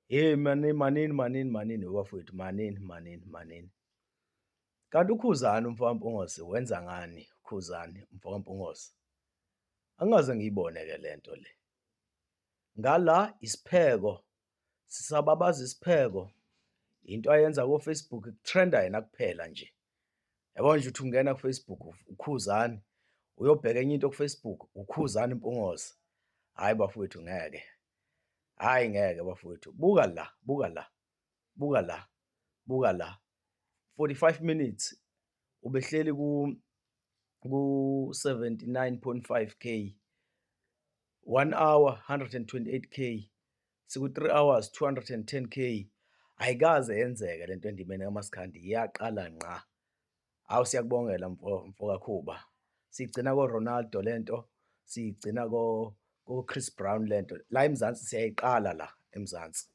Hey manini manini manini manini bafowethu, manini manini manini. Kanti uKhuzani umfo kaMpungose wenza ngani uKhuzani umfo kaMpungose? Angikaze ngiyibone-ke le nto le. Ngala isipheko, sisababaza isipheko, into ayenza ko-Facebook kutrenda yena kuphela nje. Yabo nje uthi ungena ku-Facebook uKhuzani, uyobheka enye into ku-Facebook uKhuzani Mpungose. Hhayi bafowethu ngeke, hhayi ngeke bafowethu. Buka la, buka la, buka la, buka la. 45 minutes ubehleli ku-79.5K, 1 hour 128K, siku-3 hours 210K. Ayikaze yenzeke lento endimeni kaMaskandi, iyaqala ngqa. Hawu siyakubongela mfo mfo kaKhuba. Siyigcina ko-Ronaldo lento, siyigcina ko-Chris Brown lento. La eMzansi siyayiqala la eMzansi.